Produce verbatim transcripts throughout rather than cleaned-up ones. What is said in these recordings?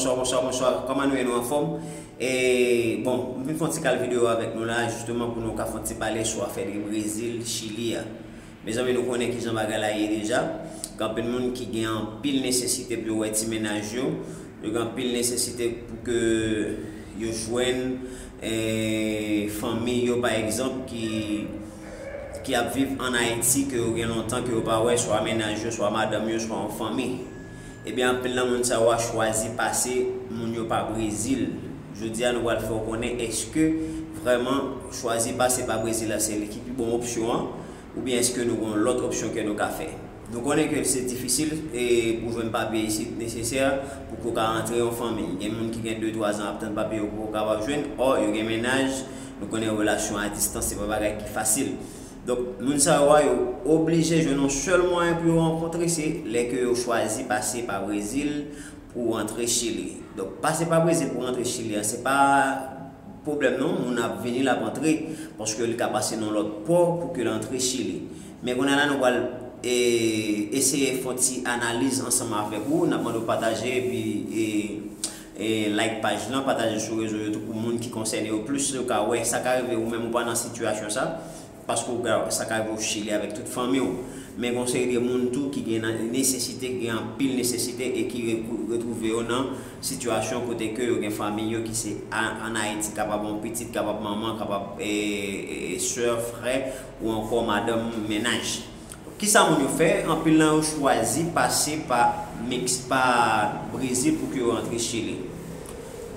Bonswa, bonswa, bonswa. Kòman nou ye, nou anfòm? E, bon, m vin fè yon ti kal videyo avèk nou la, jisteman pou nou ka fè yon ti pale sou afè de Brezil, Chili a. Mezanmi, nou konnen kijan bagay la ye deja. Gen anpil moun ki gen anpil nesesite pou yo wè ti mennaj yo. Yo gen anpil nesesite pou ke yo jwenn, e, fanmi yo, pa egzanp, ki, ki ap viv ann Ayiti, ke yo gen lontan ke yo pa wè, swa mennaj yo, swa madanm yo, swa yon fanmi. Ebyen, anpil nan moun sa yo a chwazi pase moun yo pa Brezil. Jodi a, nou pral fè w konnen èske vrèman chwazi pase pa Brezil la se li ki pi bon opsyon an, oubyen èske nou gen yon lòt opsyon ke nou ka fè. Nou konnen ke se difisil e pou jwenn papye isit nesesè pou ke w ka rantre yon fanmi. Gen moun ki gen de, twa zan ap tann papye yo pou yo kapab jwenn, ò, yo gen mennaj, nou konnen relasyon a distans se pa bagay ki fasil. Donk, moun sa yo a, yo oblije jwenn yon sèl mwayen pou yo rankontre, se lè ke yo chwazi pase pa Brezil pou rantre Chili. Donk, pase pa Brezil pou rantre Chili a, se pa pwoblèm non, moun ap vini, l ap antre, paske li ka pase nan lòt pò pou ke l antre Chili. Men kounye a la, nou pral, e, eseye fè yon ti analiz ansanm avèk ou. N ap mande w pataje, epi, e, e, like paj lan, pataje sou rezo yo tou pou moun ki konsène yo plis, yo ka wè sa ka rive ou menm ou pa nan sitiyasyon sa, paske w ka, sa ka rive w Chili avèk tout fanmi w. Men gen yon seri de moun tou ki gen nan, nesesite, ki gen anpil nesesite e ki re-, retwouve yo nan sitiyasyon kote ke yo gen fanmi yo ki se a-, ann Ayiti, kapab yon pitit, kapab manman, kapab, e, e, e, sè, frè, ou ankò madanm, mennaj. Kisa moun yo fè? Anpil nan yo chwazi pase pa Mex-, pa Brezil pou ke yo rantre Chili.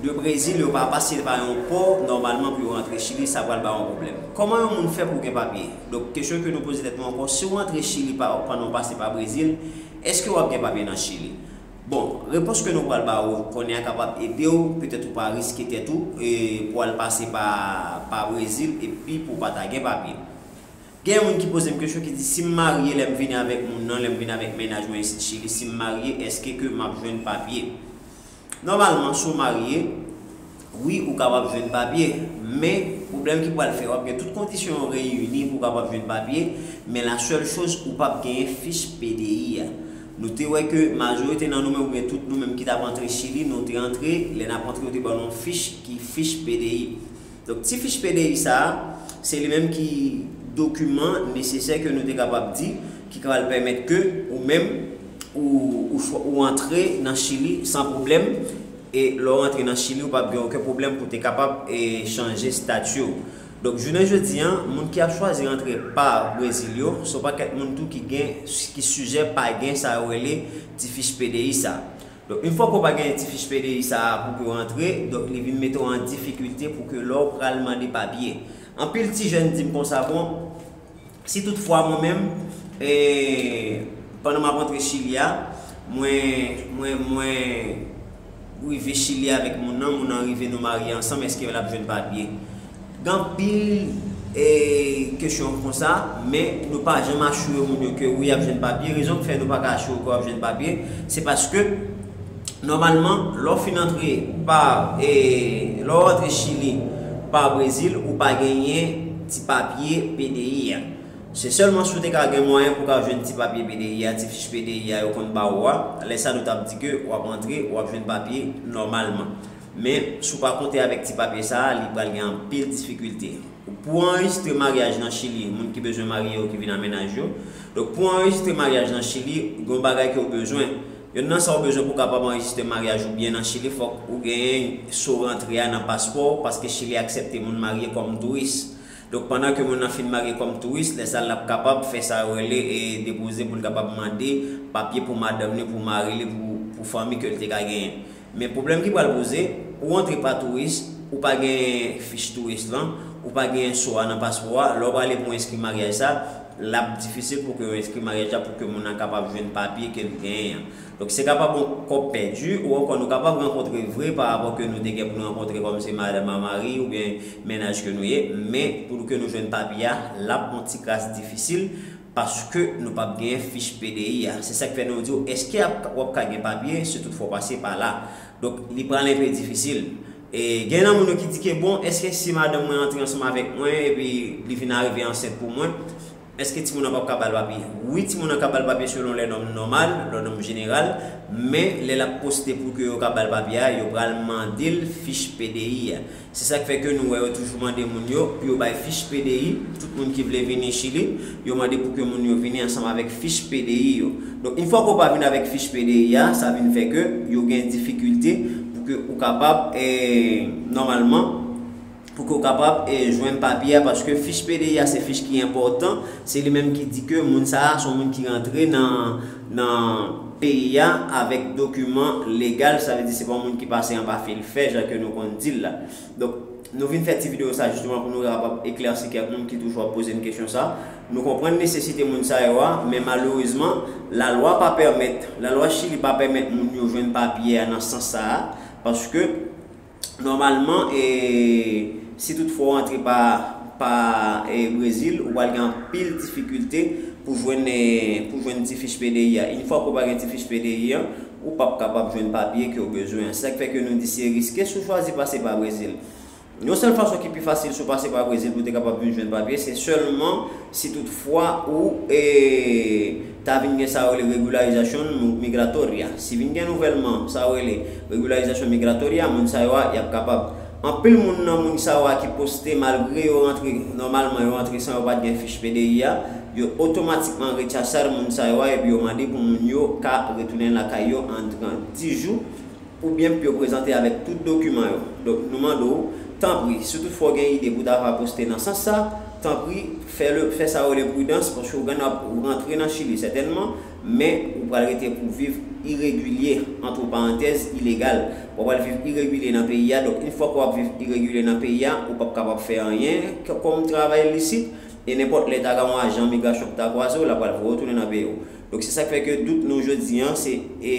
De Brezil, yo pa pase pa yon pò, nòmalman, pou yo rantre Chili, sa pral ba yon pwoblèm. Kòman yon moun fè pou gen papye? Donk, kesyon ke nou poze tèt nou ankò, si w rantre Chili pa, pandan w pase pa Brezil, èske w ap gen papye nan Chili? Bon, repons ke nou pral ba ou kounye a kapab ede w, petèt ou pa riske tèt ou, e, pou al pase pa, pa Brezil, epi pou w pa ta gen papye. Gen moun ki poze m kesyon ki di, si m marye, lè m vini avèk moun nan, lè m vini avèk mennaj mwen isit Chili, si m marye, èske ke m ap jwenn papye? Nòmalman, si w marye, wi, ou kapab jwenn papye, men pwoblèm ki pral fè, w ap gen tout kondisyon yo reyini pou w kapab jwenn papye, men la sèl choz, ou p ap genyen fich P D I a. Nou te wè ke majorite nan nou menm, oubyen tout nou menm ki t ap antre Chili, nou te antre, lè n ap antre, yo te ban nou yon fich ki fich P D I. Donk, ti fich P D I sa a, se li menm ki dokiman nesesè ke nou te kapab di, ki kapab pèmèt ke ou menm, ou, ou, chwa-, ou antre nan Chili san pwoblèm, e lè w antre nan Chili, ou p ap gen okenn pwoblèm pou te kapab, e, chanje estati w. Donk, jounen jodi a, moun ki ap chwazi rantre pa Brezil yo, se yon pakèt moun tou ki gen, ki sijè pa gen sa yo rele ti fich P D I sa. Donk, yon fwa ke w pa gen ti fich P D I sa a pou ke w rantre, donk li vin mete w an difikilte pou ke lè w pral mande papye. Anpil ti jèn di m konsa, bon, si toutfwa mwen menm, e, pandan m ap rantre Chili a, mwen, mwen, mwen rive Chili avèk moun nan, moun nan rive nou marye ansanm, èske l ap jwenn papye? Gen anpil, e, kesyon konsa, men nou pa janm asire moun yo ke wi, y ap jwenn papye. Rezon k fè nou pa ka asire w ke w ap jwenn papye, se paske, nòmalman, lè w fin antre pa, e, lè w antre Chili pa Brezil, ou pa genyen ti papye P D I a. Se sèlman si w te ka gen mwayen pou w ka jwenn ti papye P D I a, ti fich P D I a yo konn ba ou a, lè sa a nou t ap di ke w ap antre, w ap jwenn papye nòmalman. Men, si w pa konte avèk ti papye sa a, li pral gen anpil difikilte. Pou w anrejistre maryaj nan Chili, moun ki bezwen marye yo ki vin a mennaj yo. Donk, pou w anrejistre maryaj nan Chili, gen yon bagay ke w bezwen. Yonn nan sa w bezwen pou w kapab anrejistre maryaj ou byen nan Chili, fòk ou genyen so rantre a nan paspò w, paske Chili aksepte moun marye kòm touris. Donk, pandan ke moun nan fin marye kòm touris, lè sa a, l ap kapab fè sa yo rele e depoze pou l kapab mande papye pou madanm li, pou mari li, pou, pou fanmi ke l te ka genyen. Men pwoblèm ki pral poze, ou antre pa touris, ou pa gen fich touris lan, ou pa gen so a nan paspò a, lè w prale pou w enskri maryaj sa, l ap difisil pou ke yo enskri maryaj la pou ke moun nan kapab jwenn papye ke l genyen an. Donk, se kapab yon kòb pèdi, ou ankò nou kapab rankontre vre pa rapò ke nou te gen pou nou rankontre kòm se madanm a mari oubyen mennaj ke nou ye, men pou ke nou jwenn papye a, l ap yon ti kras difisil paske nou p ap genyen fich P D I a. Se sa k fè nou di w, èske ap, w ap ka gen papye si toutfwa w pase pa la? Donk, li pral enpe difisil. E gen nan moun yo ki di ke, bon, èske si madanm mwen antre ansanm avèk mwen epi li vin arive ansent pou mwen, Èske timoun nan p ap ka ba l papye? Wi, timoun nan ka ba l papye selon lè nòm nòmal, lè nòm jeneral, men lè l ap poste pou ke yo ka ba l papye a, yo pral mande l fich P D I a. Se sa k fè ke nou wè yo toujou mande moun yo pou yo bay fich P D I. Tout moun ki vle vini Chili, yo mande pou ke moun yo vini ansanm avèk fich P D I yo. Donk, yon fwa ke w pa vin avèk fich P D I a, sa vin fè ke yo gen difikilte pou ke ou kapab, eh, nòmalman, pou ke w kapab, eh, jwenn papye a, paske fich P D I a se fich ki enpòtan, se li menm ki di ke moun sa a se yon moun ki rantre nan, nan peyi a avèk dokiman legal, sa vle di se pa yon moun ki pase anba fil fè, jan ke nou konn di l la. Donk, nou vin fè ti videyo sa jisteman pou nou kapab eklèsi kèk moun ki toujou ap poze n kesyon sa. Nou konprann nesesite moun sa yo a, men malerezman, lalwa pa pèmèt, lalwa Chili pa pèmèt moun yo jwenn papye a nan sans sa a, paske nòmalman, e, si toutfwa w antre pa, pa, e, Brezil, ou pral gen anpil difikilte pou jwenn, e, pou jwenn ti fich P D I a. Yon fwa ke w pa gen ti fich P D I a, ou p ap kapab jwenn papye ke w bezwen an. Se sa k fè ke nou di se riske si w chwazi pase pa Brezil. Yon sèl fason ki pi fasil si w pase pa Brezil pou w te kapab vin jwenn papye, se sèlman si toutfwa ou, e, ta vin gen sa yo rele regularizasyon migratoria. Si vin gen nouvèlman sa yo rele regularizasyon migratoria, moun sa yo a, y ap kapab. Anpil moun nan moun sa yo a ki poste malgre yo rantre, nòmalman yo rantre san yo pa t gen fich P D I a, yo otomatikman rechasad moun sa yo a epi yo mande pou moun yo ka retounen lakay yo an trant jou. Oubyen pou yo prezante avèk tout dokiman yo. Donk, nou mande w, tanpri, si toutfwa w gen ide pou w ta va poste nan sans sa, tanpri, fè le, fè sa yo rele pridans, paske w gen ap rantre nan Chili sètènman, men ou pral rete pou viv iregilye, antre parantèz, ilegal. W ap pral viv iregilye nan peyi a, donk, yon fwa ke w ap viv iregilye nan peyi a, ou p ap kapab fè anyen k-, kòm travay lisit, e nenpòt lè ta gen yon ajan migrasyon ki ta kwaze w, l ap pral voye w tounen nan peyi w. Donk, se sa k fè ke dout nou jodi a, se, e,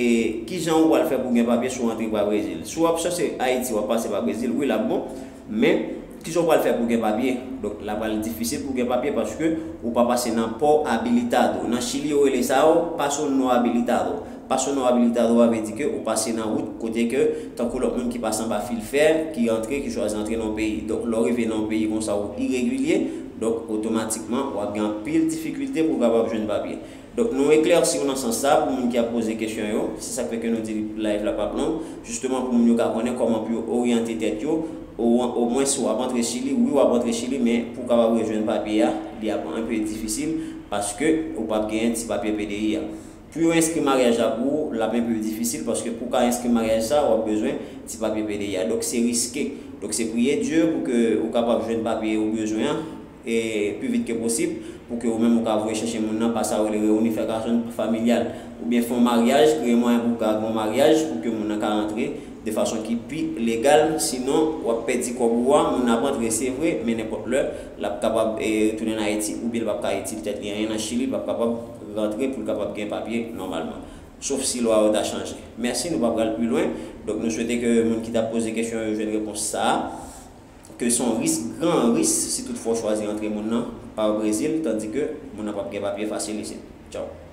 kijan ou pral fè pou gen papye si w antre pa Brezil. Si w ap chèche Ayiti, w ap pase pa Brezil, wi, l ap bon. Men, kijan ou pral fè pou gen papye? Donk, l ap pral difisil pou gen papye paske ou pa pase nan pò abilitado. Nan Chili, yo rele sa yo paso no habilitado. Paso no habilitado a vle di ke ou pase nan wout kote ke, tankou lòt moun ki pase anba fil fè, ki antre, ki chwazi antre nan yon peyi. Donk, lè w rive nan yon peyi konsa ou iregilye, donk, otomatikman, w ap gen anpil difikilte pou w kapab jwenn papye. Donk, nou eklèsi w nan sans sa pou moun ki ap poze kesyon yo. Se sa k fè ke nou di live la p ap long. Jisteman, pou moun yo ka konnen kòman pou yo oryante tèt yo. O, omwen, si w ap antre Chili, wi, w ap antre Chili, men pou w kapab rejwenn papye a, li ap enpe difisil paske ou p ap genyen ti papye P D I a. Pou yo enskri maryaj la pou ou, l ap enpe difisil paske pou w ka enskri maryaj sa, w ap bezwen ti papye P D I a. Donk, se riske. Donk, se priye Dye pou ke ou kapab jwenn papye ou bezwen an e pi vit ke posib, pou ke ou menm ou ka voye chèche moun nan pa sa yo rele reunificación familiar, oubyen fè yon maryaj, kreye mwayen pou w ka gen yon maryaj, pou ke moun nan ka rantre de fason ki pi legal, sinon w ap pèdi kòb ou a, moun nan ap rantre, se vre, men nenpòt lè, l ap kapab, e, retounen an Ayiti, oubyen l p ap ka itil tèt li anyen nan Chili, l p ap kapab rantre pou l kapab gen papye nòmalman. Sof si lwa yo ta chanje. Mèsi, nou pa pral pi lwen. Donk, nou swete ke moun ki t ap poze kesyon yo jwenn repons sa a. Ke se yon risk, gran risk, si toutfwa w chwazi antre moun nan pa Brezil, tandike moun nan p ap gen papye fasil isit. Tchaw.